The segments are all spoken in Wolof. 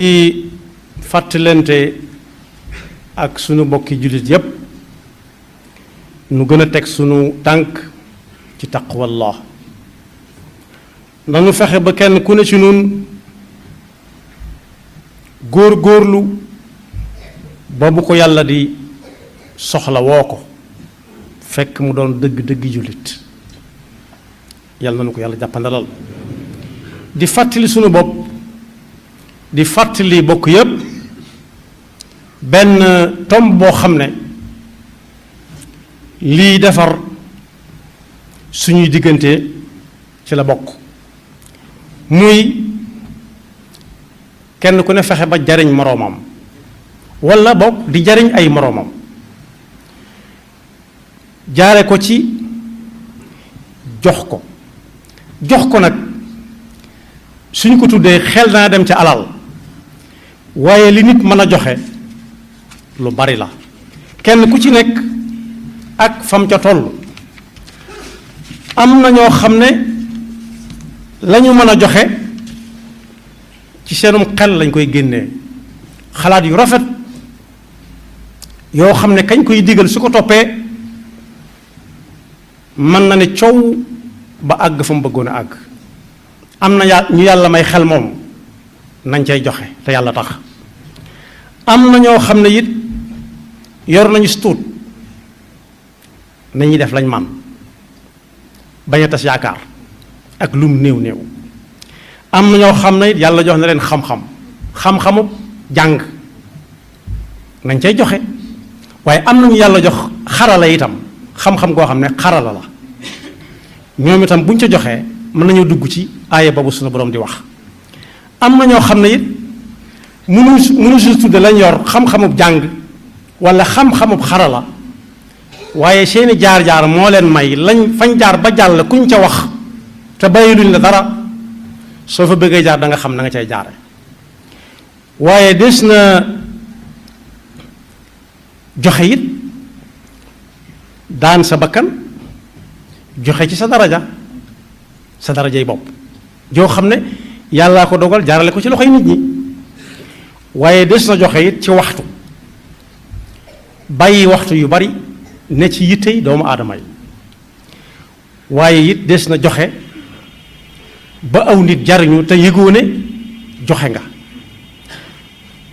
di fàttalante ak sunu mbokki jullit yépp nu gën a teg sunu tànk ci taqwallah nanu fexe ba kenn ku ne ci nun góor-góorlu ba bu ko yàlla di soxla woo ko fekk mu doon dëgg-dëgg jullit yàlla na nu ko yàlla jàppandalal di fàttali sunu bopp di fàttali bokk yépp benn tomb boo xam ne lii defar suñuy diggante ci la bokk muy kenn ku ne fexe ba jariñ moroomam walla bokk di jariñ ay moroomam jaare ko ci jox ko nag suñ ko tuddee xel naa dem ca alal waaye li nit mën a joxe lu bari la kenn ku ci nekk ak fam ca toll am na ñoo xam ne lañu mën a joxe ci seenum xel lañ koy génnee xalaat yu rafet yoo xam ne kañ koy digal su ko toppee mën na ne coow ba àgg fa mu bëggoon a àgg am na ñu yàlla may xel moom nañ cay joxe te yàlla tax am na ñoo xam ne it yor nañu stuut nañuy def lañ man bañ a tas yaakaar ak lum néew néew am na ñoo xam ne it yàlla jox na leen xam-xamu jàng nañ cay joxe waaye am nañu yàlla jox xarala itam xam-xam goo xam ne xarala la ñoom itam buñ ca joxee mën nañoo dugg ci aaya boobu sunu borom di wax am na ñoo xam ne it mënu si tudde lañ yor xam-xamub jàng wala xam-xamub xarala waaye seeni jaar-jaar moo leen may lañ fañ jaar ba jàll kuñ ca wax te bàyyi luñ la dara soo fa bëggee jaar da nga xam na nga cay jaare waaye des na joxe it daan sa bakkan joxe ci sa darajay bopp joo xam ne yàllaa ko dogal jaarale ko ci loxoy nit ñi waaye des na joxe it ci waxtu bàyyi waxtu yu bari ne ci yittey doomu aadama yi waaye it des na joxe ba aw nit jariñu te yëgoo ne joxe nga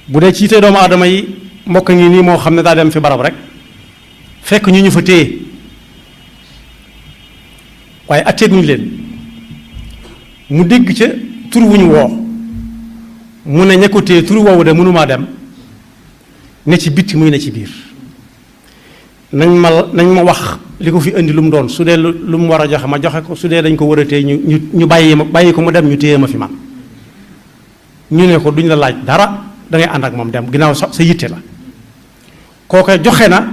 bu dee ci yittey doomu aadama yi mbokk ngi nii moo xam ne daa dem fi barab rek fekk ñu fa téye waaye atteeguñu leen mu dégg ca tur wu ñu woo mu ne ña ko téye tur woowu de mënumaa dem ne ci bitti muy ne ci biir nañ ma wax li ko fi indi lu mu doon su dee lu mu war a joxe ma joxe ko su dee dañ ko war a téye ñu bàyyi ko mu dem ñu téye ma fi man ñu ne ko duñ la laaj dara dangay ànd ak moom dem ginnaaw sa yitte la kooke joxe na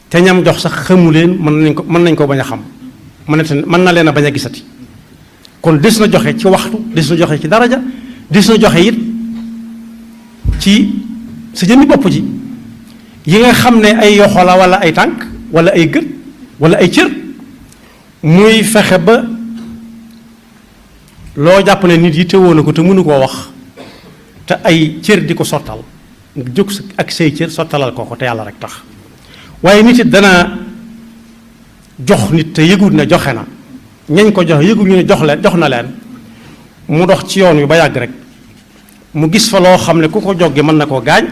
te ñam jox sax xamu leen mën nañ ko bañ a xam mën na leen a bañ a gisati kon des na joxe ci waxtu des na joxe ci daraja des na joxe it ci sa jëmmi bopp ji yi nga xam ne ay yoxo la wala ay tànk wala ay gët wala ay cër muy fexe ba loo jàpp ne nit yi teewoo na ko te mënu koo wax te ay cër di ko sottal nga jóg ak say cër sottalal ko te yàlla rek tax waaye nit it dana jox nit te yëgut ne joxe na ñañ ko jox yëgut ñu ne jox na leen mu dox ci yoon wi ba yàgg rek mu gis fa loo xam ne ku ko joggi mën na koo gaañ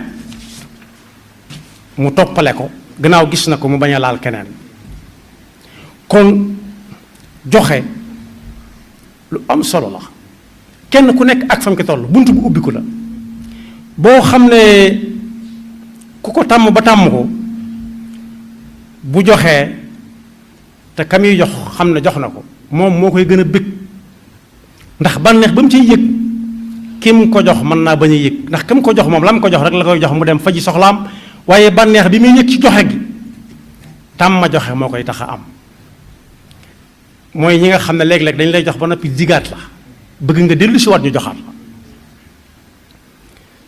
mu toppale ko gannaaw gis na ko mu bañ a laal keneen kon joxe lu am solo la kenn ku nekk ak fam ki toll bunt bu ubbiku la boo xam ne ku ko tàmm ba tàmm ko bu joxee te kam yi jox xam ne jox na ko moom moo koy gën a bëgg ndax bànneex ba mu ciy yëg kim ko jox mën naa bañ a yëg ndax kim ko jox moom la mu ko jox rek la koy jox mu dem faji soxlaam waaye bànneex bi muy yëg ci joxe gi tàmm ma joxe moo koy tax a am mooy ñi nga xam ne léeg-léeg dañ lay jox ba noppi digaat la bëgg nga dellu si waat ñu joxaat la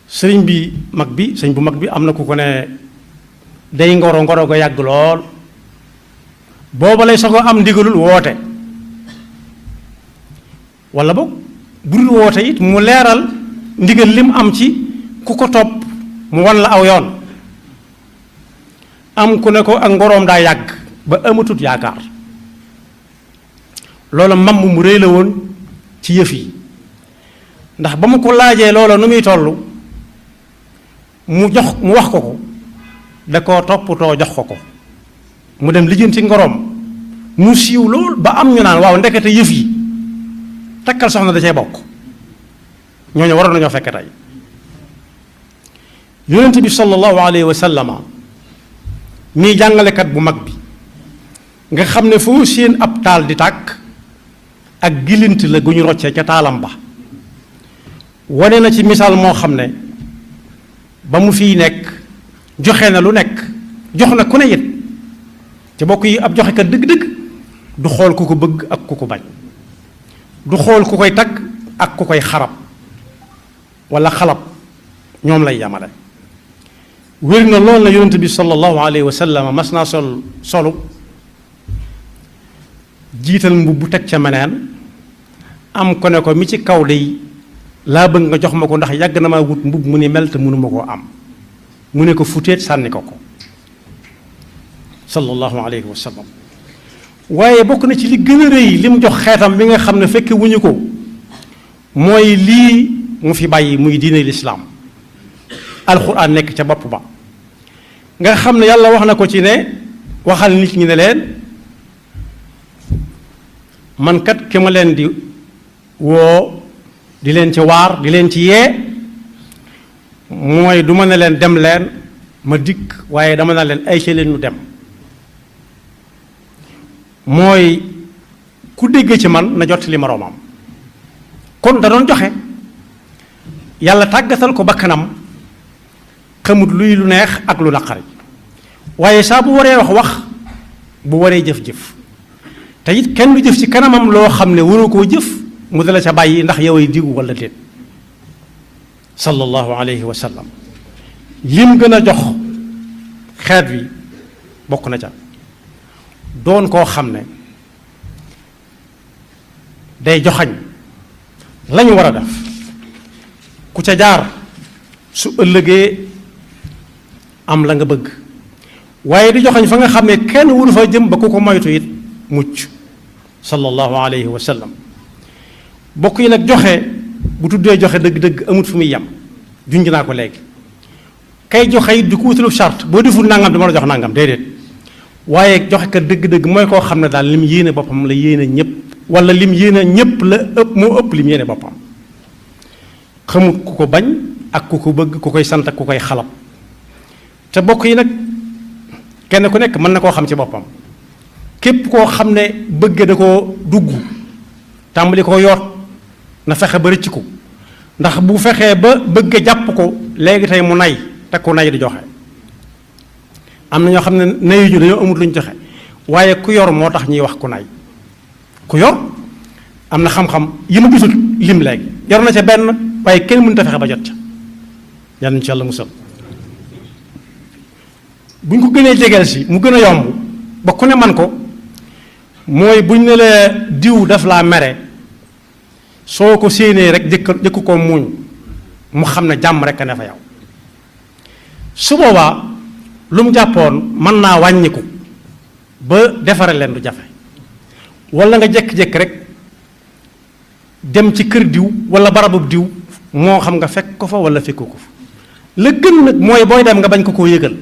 sëriñ bu mag bi am na ku ko ne day ngoro ga yàgg lool booba lay soog a am ndigalul woote wala boog bu dul woote it mu leeral ndigal lim am ci ku ko topp mu wan la aw yoon. am ku ne ko ak ngoroom daa yàgg ba amatut yaakaar. loola mamm mu rëy la woon ci yëf yi ndax ba mu ko laajee loola nu muy toll mu wax ko da koo toppatoo jox ko mu dem lijjanti ngoroom mu siiw lool ba am ñu naan waaw ndekete yëf yi takkal soxna da cee bokk. ñooñu waroon nañoo fekk tey yonent bi sallallahu alayhi wa sallama mii jàngalekat bu mag bi nga xam ne foo seen ab taal di tàkk ak gilint la gu ñu roccee ca taalam ba wane na ci misaal moo xam ne ba mu fiy nekk joxe na lu nekk jox na ku ne it te bokk yi ab joxekat dëgg-dëgg du xool ku ko bëgg ak ku ko bañ du xool ku koy tagg ak ku koy xarab wala xalab ñoom lay yamale. wér na lool na yonent bi sallallahu alayhi wa sallam mas naa solu jiital mbubb teg ca meneen am ko ne ko mi ci kaw day laa bëgg nga jox ma ko ndax yàgg na maa wut mbubb mu ni mel te mënuma koo am mu ne ko futeet sànni ko sallallahu alayhi wa sallam. waaye bokk na ci li gën a rëy li mu jox xeetam bi nga xam ne fekke wuñu ko mooy lii mu fi bàyyi muy diine lislaam alxuraan nekk ca bopp ba nga xam ne yàlla wax na ko ci ne waxal nit ñi ne leen man kat ki ma leen di woo di leen ci waar di leen ci yee mooy du ma ne leen dem leen ma dikk waaye dama na leen ay ci leen nu dem mooy ku dégg ci man na jot li moroomam kon da doon joxe yàlla tàggatal ko bakkanam xamut luy lu neex ak lu naqari waaye saa bu waree wax bu waree jëf-jëf te it kenn du jëf ci kanamam loo xam ne waroo koo jëf mu dala ca bàyyi ndax yow ay digu wala déet sallallahu alayhi wa sallam. lim gën a jox xeet wi bokk na ca doon koo xam ne day joxañ lañu war a def ku ca jaar su ëllëgee am la nga bëgg waaye di joxañ fa nga xam ne kenn wuru fa jëm ba ku ko moytu it mucc sallallahu alayhi wa sallam. bokk yi nag joxe bu tuddee joxe dëgg-dëgg amut fu muy yem junj naa ko léegi kay joxe it di ko wutalu charte boo deful nangam dama la jox nangam déedéet waaye joxe kat dëgg-dëgg mooy koo xam ne daal lim yéene boppam la yéene ñëpp wala lim yéene ñëpp la ëpp moo ëpp lim yéene boppam xamut ku ko bañ ak ku ko bëgg ku koy sant ak ku koy xalab te bokk yi nag kenn ku nekk mën na koo xam ci boppam képp koo xam ne bëgg da koo dugg tàmbali ko yoot na fexe ba rëcc ko ndax bu fexee ba bëgg jàpp ko léegi tey mu nay te ku nay di joxe am na ñoo xam ne nayuñu dañoo amut lu ñu joxe waaye ku yor moo tax ñuy wax ku nay ku yor am na xam-xam yi ma gisul lim léegi yor na ca benn waaye kenn mënut a fexe ba jot ca yàlla nañu ci yàlla musal bu ñu ko gënee jegeel si mu gën a yomb ba ku ne man ko mooy buñ ne la diw daf laa mere soo ko séenee rek jëkk ko muuñ mu xam ne jàmm rek a ne fa yow su boobaa lu mu jàppoon mën naa wàññiku ba defare leen du jafe wala nga jékki-jékki rek dem ci kër diw wala barabub diw moo xam nga fekk ko fa wala fekku ko fa la gën nag mooy booy dem nga bañ ko koo yëgal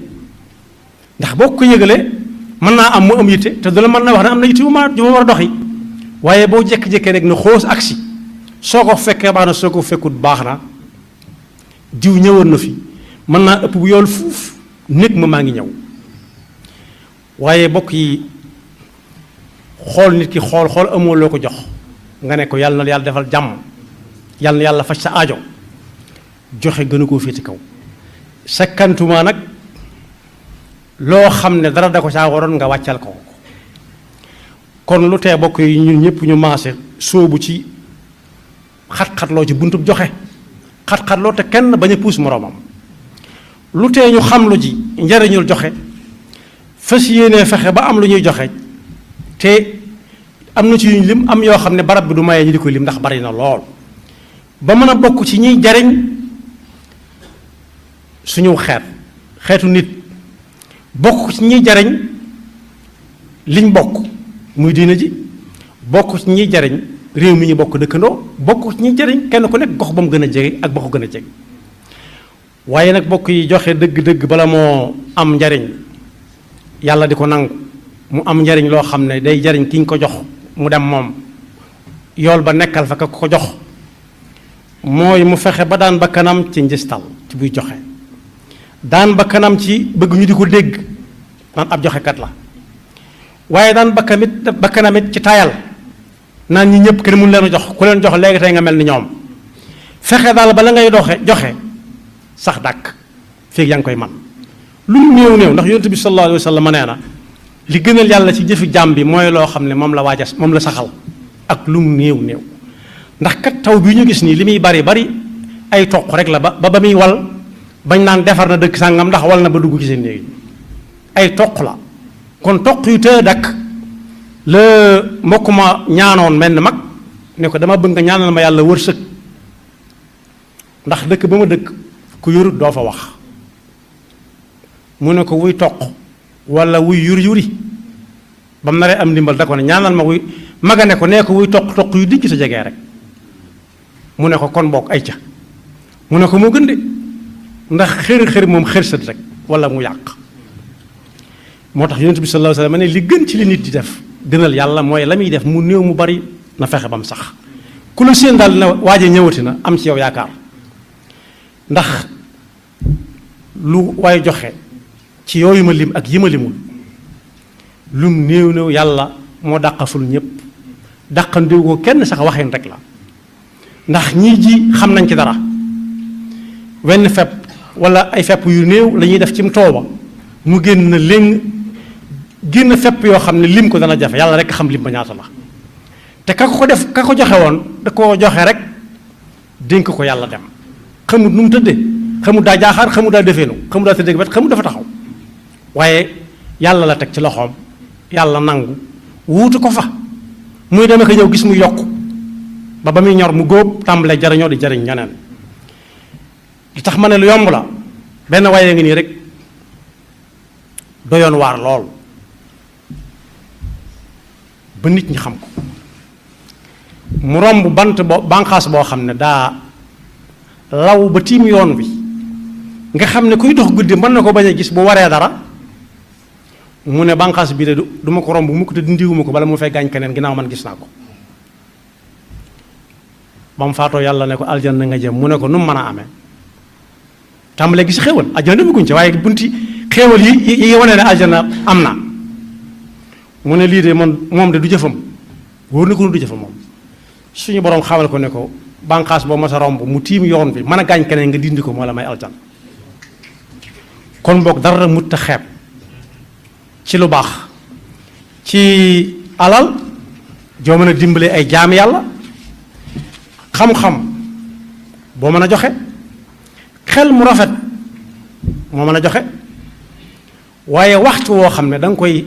ndax boo ko yëgalee mën naa am mu am yitte te du la mën na wax ne am na yitte ju ma war a doxi waaye boo jékki-jékki rek ne xoos agsi soo ko fekkee baax na soo ko fekkut baax na diw ñëwoon na fi mën naa ëpp bu yool fuuf néeg ma maa ngi ñëw waaye bokk yi xool nit ki xool amoo loo ko jox nga ne ko yàlla na yàlla defal jàmm yàlla na yàlla faj sa aajo joxe gënu koo féeti kaw sakkantuma nag loo xam ne dara da ko saa waroon nga wàccal ko kon lu tee bokk yi ñun ñëpp ñu maase sóobu ci xat-xatloo ci buntub joxe xat-xatloo te kenn bañ a puus moroomam lu tee ñu xam lu ji njariñul joxe fas yéenee fexe ba am lu ñuy joxe te am na ci yuñ lim am yoo xam ne barab bi du mayee ñu di ko lim ndax bari na lool ba mën a bokk ci ñiy jariñ suñu xeetu nit, bokk ci ñiy jariñ liñ bokk muy diina ji, bokk ci ñiy jariñ réew mi ñu bokk dëkkandoo, bokk ci ñiy jariñ kenn ku nekk gox ba mu gën a jege ak ba ko gën a jege. waaye nag bokk yi joxe dëgg-dëgg bala moo am njariñ yàlla di ko nangu mu am njariñ loo xam ne day jariñ ki ñu ko jox mu dem moom yool ba nekkal fa ka ko jox, mooy mu fexe ba daan bakkanam ci njistal ci buy joxe, daan bakkanam ci bëgg ñu di ko dégg naan ab joxekat la, waaye daan bakkanamit ci tayal naan ñi ñëpp kenn mun leen a jox, ku leen jox léegi tey nga mel ni ñoom. fexe daal ba la ngay joxe sax dàkk feeg yaa ngi koy man lu mu néew néew, ndax yonent bi sallallahu alayhi wa sallam nee na li gënal yàlla ci jëfi jàmm bi mooy loo xam ne moom la saxal ak lu mu néew néew. ndax kat taw bi ñu gis nii li muy bari bari ay toq rek la ba muy wal bañ naan defar na dëkk sàngam ndax wal na ba dugg ci seen néeg ay toq la. kon toq yu tëë dakk la mbokk ma ñaanoon mel ni mag ne ko dama bëgg nga ñaanal ma yàlla wërsëg, ndax dëkk ba ma dëkk ku yorut doo fa wax. mu ne ko wuy toq wala wuy yuri ba mu naree am ndimbal da ko ne ñaanal ma wuy maga ne ko nee ko wuy toq yu dijj sa jegee rek. mu ne ko kon bokk ay ca mu ne ko moo gën de, ndax xër moom xër sët rek wala mu yàq. moo tax yonent bi sallallahu alayhi wa sallam ne li gën ci li nit di def gënal yàlla mooy la muy def mu néew mu bari na fexe ba mu sax. ku la seen daal na waaje ñëwati na am ci yow yaakaar, ndax lu waaye joxe ci yooyu ma lim ak yi ma limul lum néew yàlla moo dàqaful ñëpp, dàqandiw ko kenn sax waxeen rek la. ndax ñii ji xam nañ ci dara, wenn fepp wala ay fepp yu néew la ñuy def ci mu tooba mu génn léng génn fepp yoo xam ne lim ko dana jafe, yàlla rek xam lim ba ñaata la. te ka ko joxe woon da koo joxe rek dénk ko yàlla dem, xamut nu mu tëddee, xamut daa jaaxaar, xamut daa defeenu, xamut daa tëddee wet, xamut dafa taxaw, waaye yàlla la teg ci loxoom, yàlla nangu wuutu ko fa muy demee ko ñëw gis muy yokk ba muy ñor mu góob tàmbalee jariñoo di jariñ ñeneen. li tax ma ne lu yomb la, benn waaye ngi nii rek doyoon waar lool ba nit ñi xam ko. mu romb banqaas boo xam ne daa law ba tiim yoon wi nga xam ne kuy dox guddi mën na ko bañ a gis bu waree dara, mu ne banqaas bii de du ma ko romb mukk te dindiwuma ko bala mu fay gaañ keneen ginnaaw man gis naa ko. ba mu faatoo yàlla ne ko aljanna nga jëm, mu ne ko nu mu mën a amee tàmbalee gis xéewal aljanna demaguñ ci waaye bunti xéewal yi wane ne aljanna am na. mu ne lii de moom de du jëfam, wóor na ko du jëfam moom. suñu borom xamal ko ne ko bànqaas boo mas a romb mu tiim yoon bi mën a gaañ keneen nga dindi ko moo la may aljan. kon boog dara mutta xeeb ci lu baax, ci alal joo mën a dimbale ay jaam yàlla, xam-xam boo mën a joxe, xel mu rafet moo mën a joxe, waaye waxtu woo xam ne da nga koy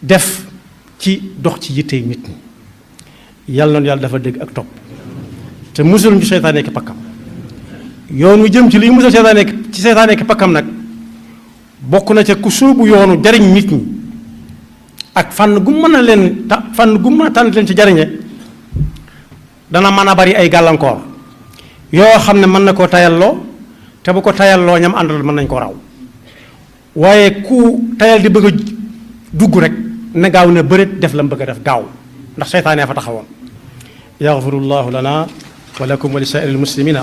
def ci dox ci yittey nit ñi. yàlla noonu yàlla dafa dégg ak topp te musul ñu seytaane ki pakkam. yoon wu jëm ci liy musal seytaane ki pakkam nag bokk na ca ku sóobu yoonu jariñ nit ñi ak fànn gu mën a tànn leen ci jariñe dana mën a bari ay gàllankoor yoo xam ne mën na koo tayalloo, te bu ko tayalloo ñam àndal mën nañ ko raw. waaye ku tayal di bëgg a dugg rek ne gaaw ne bëreet def la mu bëgg a def gaaw, ndax seytaane fa taxawoon. yaxfirullahu lana wa lakum wa li saa'iril muslimina.